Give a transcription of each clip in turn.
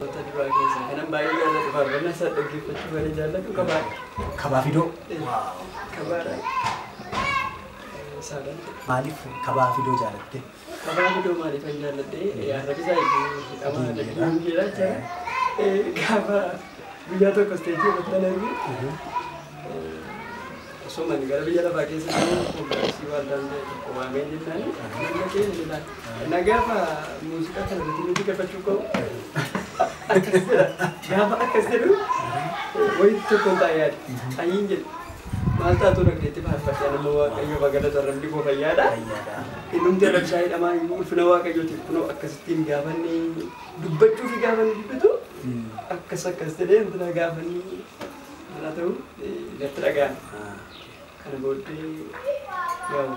Duraa keessaa kanan baay'ee jaalladhu faarfannaa isaa dhaggeeffachuu kan jaalladhu Kabaadha. Kabaa Fidoo. Kabaadha. Saalaan. Maaliif Kabaa Fidoo jaalatte? Kabaa Fidoo maaliif kan jaalladhe? Arrabi isaa hidhamaa dhaggeeffachuu jecha. Gaafa guyyaa tokko isteejii irratti nan arge. Osoo ani gara biyya lafaa keessa jiru konfiraansii waldaan ta'e tokko waamee jennaan nama keessa jennaan. Na gaafa muuziqaa kana irratti nuti gaafachuu qabu akkas jedha. Gaafa akkas jedhu wayitti tokko hin taa'e yaade. Ayiin jedhe. Maal taatu dhaqxeetti faarfadhe nama Waaqayyoo bagalata arrabni koo fayyaadha. Fayyaadha. Innumti arrabsaa hidhamaa immoo ulfina Waaqayyootiif kunoo akkasittiin gaafanni dubbachuu fi gaafanni dubbatu akkas akkas jedhee intina gaafanni haa ta'u natti dhaga'ame. Kana booddee yaa'u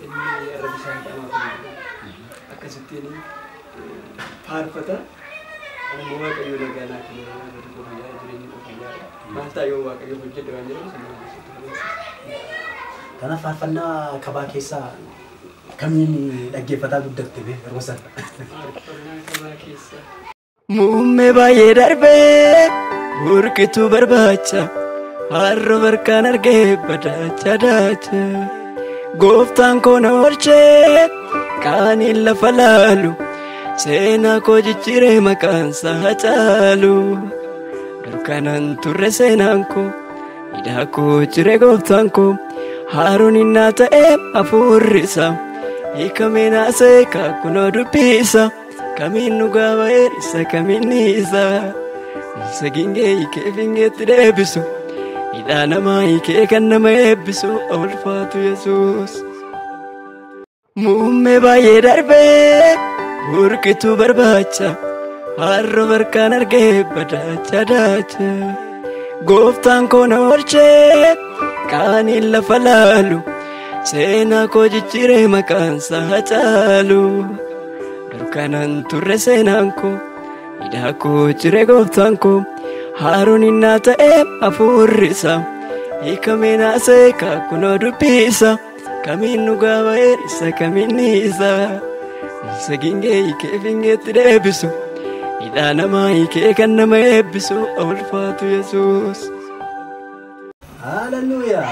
inni arrabsaa hidhamaa kun akkasittiin faarfata. Ani immoo Waaqayyoo nagaa naa kenne, arrabni koo fayyaadha, jireenyi koo fayyaadha. Maal ta'a yoo Waaqayyoo hojjedhe waan jedhamu sana keessatti barreessa. Kanaaf faarfannaa Kabaa keessaa kamiin dhaggeeffataa guddatte bee yeroo sana? Faarfannaa Kabaa keessaa. Muummee baay'ee darbee burqituu barbaacha har'a barkaan argee badaacha daacha. Gooftaan koo na oolchee qaaniin lafa laalu seenaa koo jijjiiree maqaan isaa caalu. Durkanaan turre seenaan koo hidhaa koo jiree gooftaan koo haaroon innaa ta'ee hafuurri isaa hiikamee naasee kaakunoo dubbisa. Kamiin dhugaa ba'ee isa kamiin ni isa isa gingee hiikee fingeetti deebisu hidhaa namaa hiikee kan nama eebbisu ulfaatu Yesuus. Muummee baay'ee darbee burqituu barbaacha har'a barkaan argee badaacha daacha. Gooftaan koo na oolchee qaaniin lafa laalu seenaa koo jijjiiree maqaan isaa caalu. Durkanaan turre seenaan koo hidhaa koo jiree gooftaan koo haaroon innaa ta'ee hafuurri isaa hiikamee naasee kaakunoo dubbisa. Kamiin dhugaa ba'ee isa kamiin ni isa isa gingee hiikee fingeetti deebisu hidhaa namaa hiikee kan nama eebbisu ulfaatu Yesuus. Haleluuyaa.